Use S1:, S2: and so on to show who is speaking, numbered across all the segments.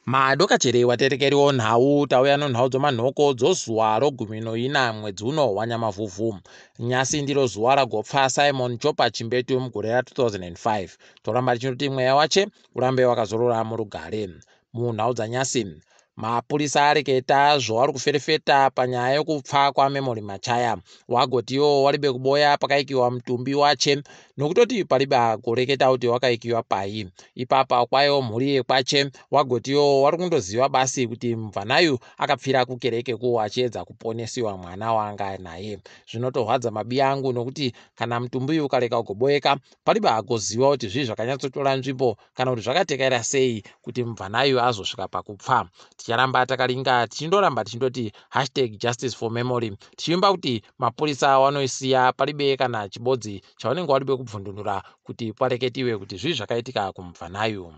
S1: Madokachere waterekeriwo nhau tauya nonhau dzomanhoko dzozuva rogumi noina mwedzi uno wanyamavhuvhu. Nyasi ndiro zuva ragopfa Simon Chopa Chimbetu mugore ra2005. Toramba tichinoti mweya wache urambe wakazorora murugare. Munhau dzanyasi, mapurisa areketa zvavari kuferefeta panyaya yokupfa kwaMemory Machaya. Wagoti iwo waribe kuboya pakaikiwa mutumbi wache nokutoti paribe agoreketa kuti wakaikiwa pai. Ipapa kwayo mhuri yekwache wagoti iwo wari kundoziva basi kuti mubvanayu akapfira kukereke ku achiedza kuponesiwa mwana waanga naye. Zvinotorwadza mabi angu nokuti kana mutumbi uyu ukarega kugoboeka paribe agoziva kuti zvii zvakanyatsotora nzvimbo kana kuti zvakatekaira sei kuti mubvanayu azosvika pakupfa. Ticharamba takaringa tichindoramba tichindoti hashtag justice for memory tichivimba kuti mapurisa wanoisiya paribe kana chibodzi chavanenge waribe kubvundunura kuti pareketiwe kuti zvii zvakaitika kumubvanayu.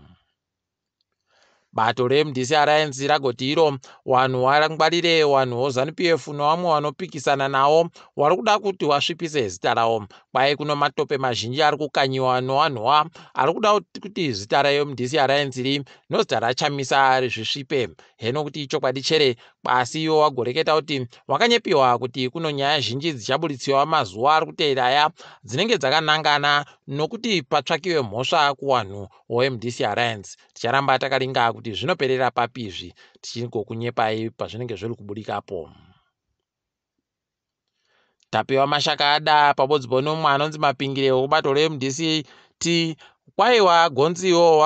S1: Bato reMDC Alliance ragoti iro wanhu wangwarire wanhu woZanu PF newamwe wanopikisana nawo wari kuda kuti wasvipise zita rawo. Kwai kuno matope mazhinji ari kukanyiwa newanhu wa ari kuda kuti zita reMDC Alliance ri nozita raChamisa zvisvipe. Heno kuti ichokwadi chere asi iwo wagoreketa kuti wakanyepiwa kuti kuno nyaya zhinji dzichabuditsiwa mazuva ari kuteera aya dzinenge dzakanangana nokuti patsvakiwe mhosva kuwanhu weMDC Alliance. Ticharamba takaringa kuti zvinoperera papi izvi tichingokunyepai pazvinenge zviri kubudikapo. Tapiwa Mashakada pabodzi ponomwe anonzi Mapingire wekubato reMDCT kwaiwa gonziwo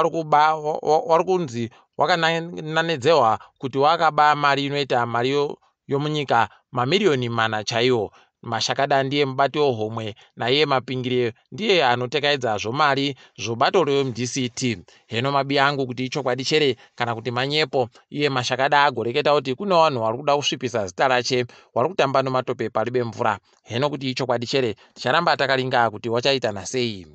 S1: wari kunzi wakananedzewa kuti wakaba mari inoita mari yomunyika mamiriyoni mana chaiwo. Mashakada ndiye mubati wehomwe naiye Mapingire ndiye anotekaidza zvomari zvobato reMDCT. Heno mabi angu kuti ichokwadi chere kana kuti manyepo. Iye Mashakada agoreketa kuti kune vanhu vari kuda kusvipisa zita rache vari kutamba nomatope paribe mvura. Heno kuti ichokwadi chere ticharamba takaringa kuti wachaitana sei.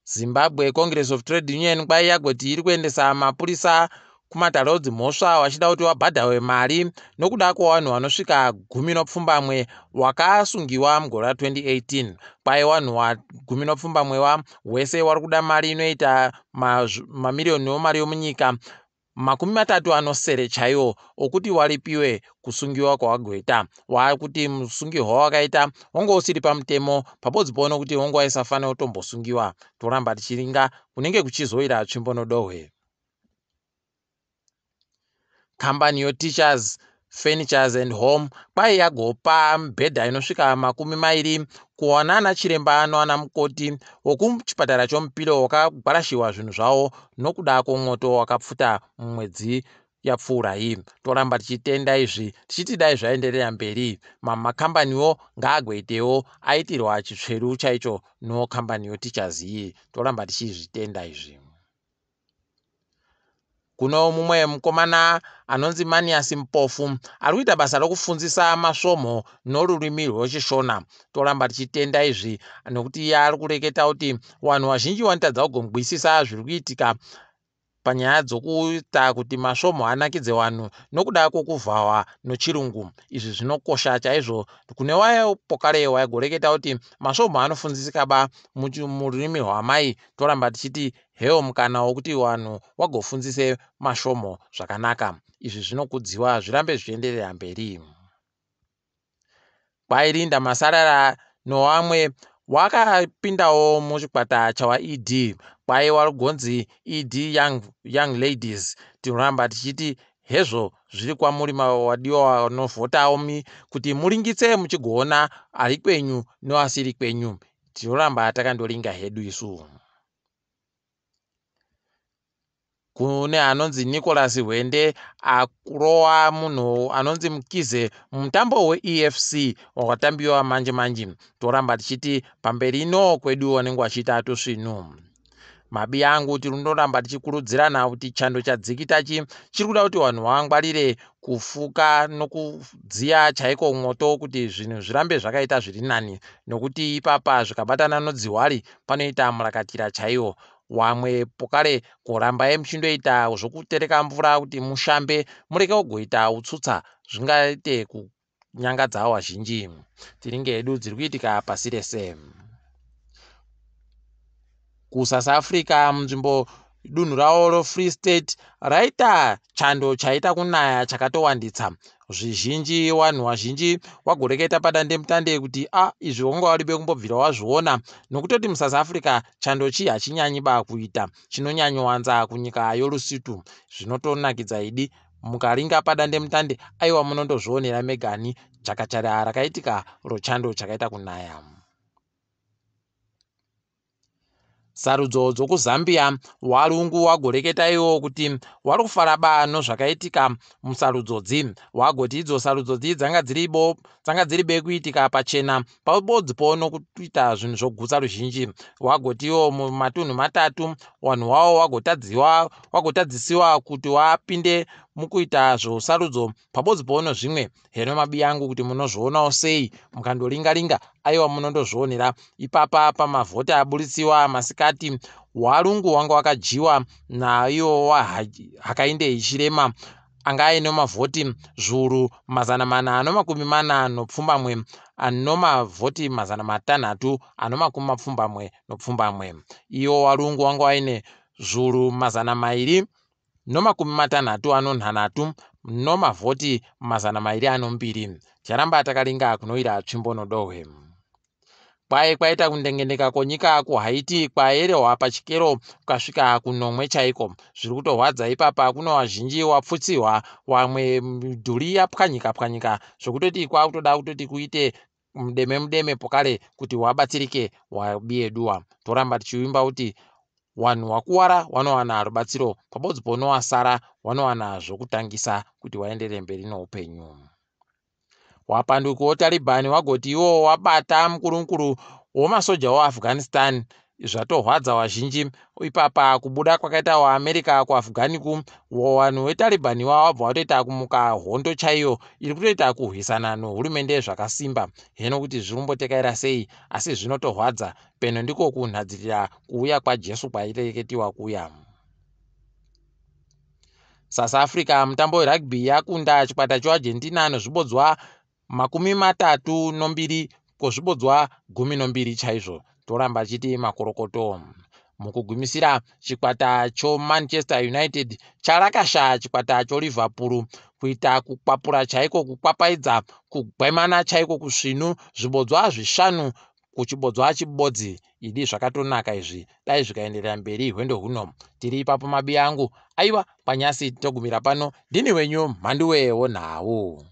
S1: Zimbabwe Congress of Trade Union kwai yagoti iri kuendesa mapurisa kumatare edzimhosva vachida kuti vabhadharwe mari nokuda kwevanhu vanosvika 17 wakasungiwa mugore ra2018. Kwai vanhu 17 wese wari kuda mari inoita mamiriyoni omari yomunyika 37 chaiwo okuti waripiwe kusungiwa kwawagoita. Waakuti musungirwo wawakaita wanga usiri pamutemo pabodzi poona kuti wanga waisafanira kutombosungiwa. Toramba tichiringa kunenge kuchizoira tsvimbo nodohwe. Kambani yoTeachers Furnitures and Home kwai yagopa mibhedha inosvika 20 kuwana ana chiremba noana mukoti wokuchipatara choMupilo wakagwarashiwa zvinhu zvavo nokuda kwomwoto wakapfuta mumwedzi yapfuura iyi. Toramba tichitenda izvi tichiti dai zvaenderera mberi. Mamwe makambaniwo ngaagoitewo aitirwa chitsveru chaicho nokambani yoTeachers iyi. Toramba tichizvitenda izvi. Kuno mumwe mukomana anonzi Manias Mpofu ari kuita basa rokufundzisa masvomho norurimi rweChishona. Toramba tichitenda izvi nokuti iye ari kureketa kuti vanhu vazhinji vanotadza kugongwisisa zviri kuitika panyaya dzokuita kuti masvomho anakidze vanhu nokuda kwokuvhawa nochirungu. Izvi zvinokosha chaizvo kune waya pokare waigoreketa kuti masvomho anofundzisika ba mururimi rwamai. Toramba tichiti hewo mukana wokuti vanhu vagofundzise masvomho zvakanaka. Izvi zvinokudziwa zvirambe zvichienderera mberi. Kwairinda Masarara nowamwe wakapindawo muchikwata chawaED kwai warigonzi ED young ladies. Tinoramba tichiti hezvo zviri kwamuri wadiwa vanovhotawo kuti muringitse muchigoona ari kwenyu noasiri kwenyu. Tinoramba takandoringa hedu isu. Kune anonzi Nicholas Hwende akurowa munhu anonzi Mkize mumutambo weEFC wakatambiwa manje manje. Toramba tichiti pamberi no kwedu vanenge vachiita tusvinu. Mabi angu tinondoramba tichikurudzirana kuti chando chadzikita chiri kuda kuti vanhu vangwarire kufuka nokudziya chaiko mwoto kuti zvinhu zvirambe zvakaita zviri nani, nokuti ipapa zvikabatana nodziwari panoita murakatira chaiwo. Wamwe pokare kurambai muchindoita zvokutereka mvura kuti mushambe mureke kugoita utsutsa zvingaite kunyangadza vazhinji. Tiringe hedu dziri kuitika pasi rese. KuSouth Africa munzvimbo Dunhu ravo roFree State raita chando chaita kunaya chakatowanditsa zvizhinji. Wanhu wazhinji wagoreketa padandemutande kuti a izvi wanga waribe kumbobvira wazviona, nokutoti muSouth Africa chando chi hachinyanyi ba kuita, chinonyanyowanza kunyika yoLusitu. Zvinotonakidza idi mukaringa padandemutande, aiwa munondozvionera megani jakachara rakaitika rochando chakaita kunaya. Sarudzo dzokuZambia, Walungu wagoreketa iwo kuti wari kufara ba nozvakaitika musarudzo dzi. Wagoti idzo sarudzo dzi dzanga dziribo dzanga dziri be kuitika pachena pabodzipo nokuita zvinhu zvogutsa ruzhinji. Wagoti iwo mumatunhu matatu wanhu wawo wagotadziwa wagotadzisiwa kuti wapinde mukuita zvosarudzo pabodzipo nozvimwe. Heno mabiyangu kuti munozvionawo sei mukandoringa-ringa, aiwa munondozvionera ipapa pamavhoti aburitsiwa masikati. Walungu wanga wakadyiwa naiwo waHakainde Hichilema anga aine mavhoti zviuru 447 anomavhoti 687. Iwo Walungu wanga waine zviuru 263 nomavhoti 202. Ticharamba takaringa kunoira tsvimbo nodohwe. Kwai kwaita kundengendeka konyika kuHaiti kwayerehwa pachikero kukasvika kunomwe chaiko. Zviri kutorwadza ipapa, kuno wazhinji wapfutsihwa, wamwe midhuri yapwanyika pwanyika zvokutoti kwakutoda kutoti kuite mudeme mudeme pokare kuti wabatsirike wabiyeduwa. Toramba tichivimba kuti wanhu wakuwara wanowana rubatsiro pabodzi ponowasara wanowana zvokutangisa kuti waenderere mberi noupenyu. Wapanduki woTaliban wagoti iwo wabata mukurukuru womasoja woAfghanistan. Zvatohwadza wazhinji ipapa kubuda kwakaita waAmerica kuAfghaniku, vanhu veTaliban iwa wabva watoita kumuka hondo chaiyo iri kutoita kurwisana nohurumende zvakasimba. Heno kuti zviri kumbotekaira sei, asi zvinotohwadza. Peno ndiko kunhadzirira kuuya kwaJesu kwaireketiwa kuya. South Africa mutambo werugby yakunda chikwata choArgentina nozvibodzwa 32 kozvibodzwa 12 chaizvo. Toramba chiti makorokoto. Mukugumisira, chikwata choManchester United charakasha chikwata choLiverpool kuita kukwapura chaiko, kukwapaidza, kugwemana chaiko kusvinu, zvibodzwa 5 kuchibodzwa chibodzi. Idi zvakatonaka izvi, dai zvikaenderera mberi hwendo huno. Tiri ipapo mabi angu, aiwa kwanyasi togumira pano. Ndini wenyu Mhanduwe wonhau.